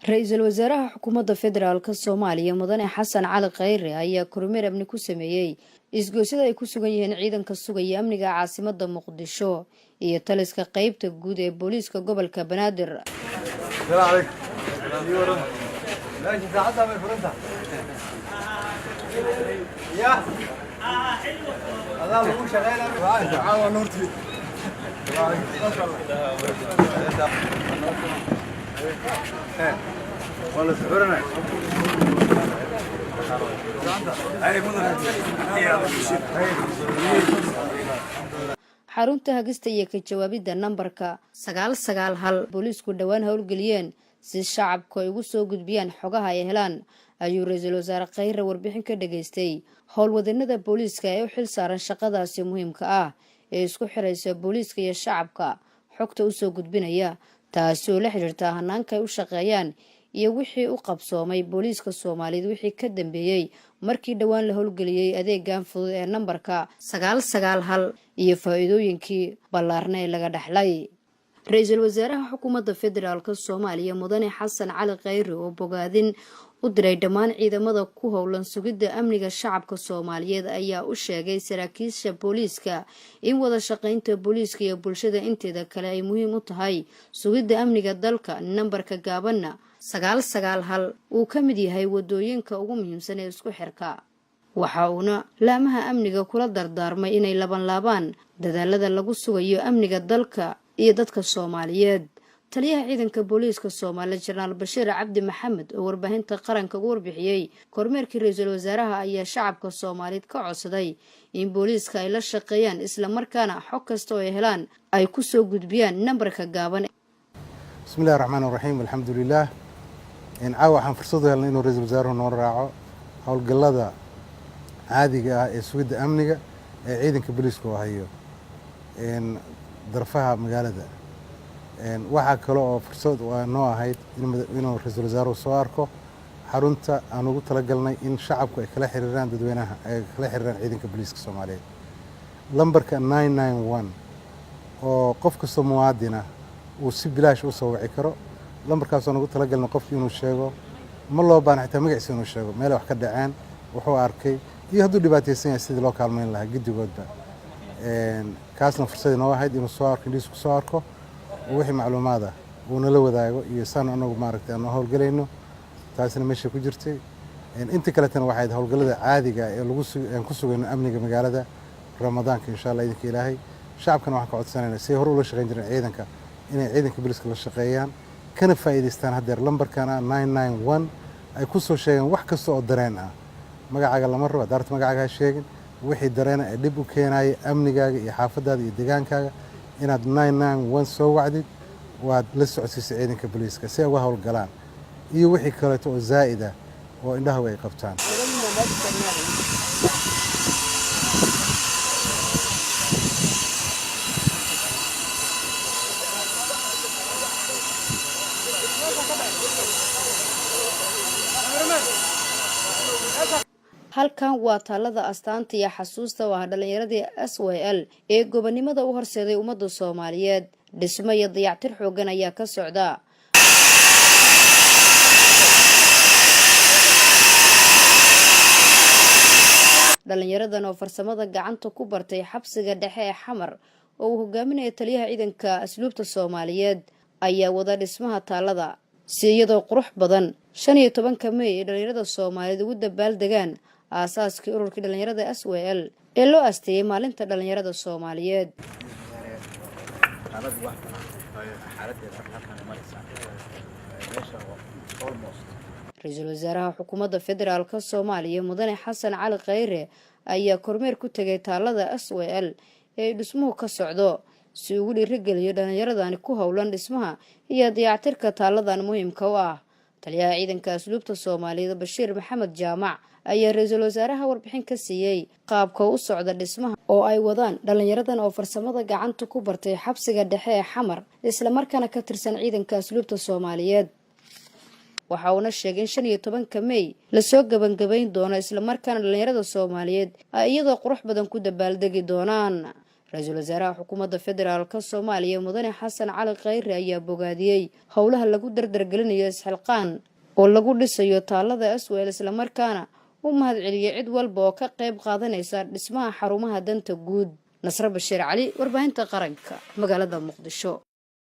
Ra-iisul wasaaraha xukuumadda federaalka Soomaaliya, Mudane Xasan Cali Khayre, ayaa kormeer amni ku sameeyey isgoysyada ay ku sugan yihiin ciidanka sugaya amniga caasimada Muqdisho iyo taliska qeybta guud ee booliiska gobolka Banaadir. السلام عليكم. ماشي، ساعتها ما فرنسا يا الله هو شغال عاون نورتي. ما شاء الله والله سحورنا. هاي Xarunta hagista iyo ka jawaabidda nambarka 991 booliisku dhowaan howlgeliyeen si shacabku ay ugu soo gudbiyaan xogaha ay helaan ayuu ra-iisul wasaare Khayre warbixin ka dhageystay howlwadanada booliiska ee u xil saaran shaqadaasi muhiimka ah ee isku xiraysa booliiska iyo shacabka xogta usoo gudbinaya, taasi oo la xidhiirta hanaanka ay u shaqeeyaan iyo wixii u qabsoomay booliiska Soomaaliyeed wixii ka dambeeyey markii dhowaan la howlgeliyey adeegan fudud ee nambarka 991 iyo faa-iidooyinkii ballaarna ee laga dhexlay. Ra-iisul wasaaraha xukuumadda federaalka Soomaaliya, Mudane Xasan Cali Khayre, oo bogaadin u diray dhammaan ciidamada ku howlan sugidda amniga shacabka Soomaaliyeed, ayaa u sheegay saraakiisha booliiska in wada shaqeynta booliiska iyo bulshada inteeda kale ay muhiim u tahay sugidda amniga dalka, nambarka gaabanna 991 uu ka mid yahay wadooyinka ugu muhiimsan ee isku xirka. Waxa uuna laamaha amniga kula dardaarmay inay labanlaabaan dadaalada lagu sugayo amniga dalka iyo dadka Soomaaliyeed. Taliyaha ciidanka booliiska Soomaaliya, Jenaraal Bashiir Cabdi Maxamed, oo warbaahinta qaranka ugu warbixiyey kormeerkii ra-iisul wasaaraha, ayaa shacabka Soomaaliyeed ka codsaday in booliiska ay la shaqeeyaan, islamarkaana xog kasta oo ay helaan ay kusoo gudbiyaan nambarka gaaban. Bismi illahi raxmaan raxiim, alxamdulilah. Caawa waxaan fursad u helnay inuu ra-iisul wasaaruhu noo raaco howlgallada caadiga ah ee sugidda amniga ee ciidanka booliiska oo hayo darfaha magaalada. Waxaa kale oo fursad noo ahayd inuu ra-iisul wasaaruhu soo arko xarunta aan ugu talagalnay in shacabku ay kala xiriiraan dadweynaha, ay kala xiriiraan ciidanka booliiska Soomaaliyeed, lambarka 991, oo qof kastoo muwaadina uu si bilaash u soo wici karo. Lambarkaasoo ugu talagalnay qofki inuu sheego, ma loo baahna xitaa magaciisa inuu sheego, meelay wax ka dhaceen, wuxuu arkay iyo hadduu dhibaataysan yahay sidii loo kaalmayn lahaa guddigoodba. Kaasna fursad inoo ahayd inuu soo arko, indhihiis ku soo arko, oo wixii macluumaad ah uu nala wadaago iyo saan anagu maaragtay aanu howlgelayno. Taasina meesha ku jirtay. Inta kaletana waxay ahayd howlgallada caadiga ee lagu aan ku sugayno amniga magaalada Ramadaanka, insha Allah, idinka Ilaahay. Shacabkana waxaan ka codsanayna si hore ula shaqayn jireen ciidanka inay ciidanka booliiska la shaqeeyaan, kana faa'iidaystaan haddeer lambarkana 991 ay ku soo sheegeen wax kasta oo dareen ah. Magacaaga lama rabo, daarta magacaaga ha sheegin. Wixii dareena ee dhib u keenaya amnigaaga iyo xaafadaada iyo degaankaaga inaad 991 soo wacdid, waad la socodsiisay ciidanka booliiska si ay uga howlgalaan iyo wixii kaleeto oo zaa'id ah oo indhahagu ay qabtaan. Halkan waa taalada astaanta iyo xasuusta oo ah dhalinyaradii SYL ee gobonimada u horseeday ummadda Soomaaliyeed. Dhismo iyo dayactir xoogan ayaa ka socda. Dhalinyaradan oo farsamada gacanta ku bartay xabsiga dhexe ee Xamar, oo uu hogaaminaya taliyaha ciidanka asluubta Soomaaliyeed, ayaa wada dhismaha taalada si iyadoo qurux badan 15-ka Mey ee dhalinyarada Soomaaliyeed ugu dabaaldegaan aasaaskii ururkii dhalinyarada SYL ee loo asteeyey maalinta dhalinyarada Soomaaliyeed. Xaaladdu waa xaaladdeeda halkaan maraysaa meesha almost. Ra-iisul wasaaraha xukuumadda federaalka Soomaaliya, Mudane Xasan Cali Khayre, ayaa kormeer ku tegay taalada SYL ee dhismuhu ka socdo si ugu dhiirigeliyo dhallinyaradani ku howlan dhismaha iyo dayactirka taaladan muhiimka u ah. Taliyaha ciidanka asluubta Soomaaliyeed, Bashiir Maxamed Jaamac, ayaa ra-iisul wasaaraha warbixin ka siiyey qaabka u socda dhismaha oo ay wadaan dhalinyaradan oo farsamada gacanta ku bartay xabsiga dhexe ee Xamar, islamarkaana ka tirsan ciidanka asluubta Soomaaliyeed. Waxa uuna sheegay in 15-ka Mey lasoo gebangabayn doono, islamarkaana dhalinyarada Soomaaliyeed ay iyadoo qurux badan ku dabaaldegi doonaan. Ra-iisul wasaaraha xukuumadda federaalka Soomaaliya, Mudane Xasan Cali Khayre, ayaa bogaadiyey howlaha lagu dardargelinayo isxilqaan oo lagu dhisayo taalada SYL, islamarkaana u mahadceliyey cid walba oo ka qayb qaadanaysa dhismaha xarumaha danta guud. Nasre Bashiir Cali, warbaahinta qaranka, magaalada Muqdisho.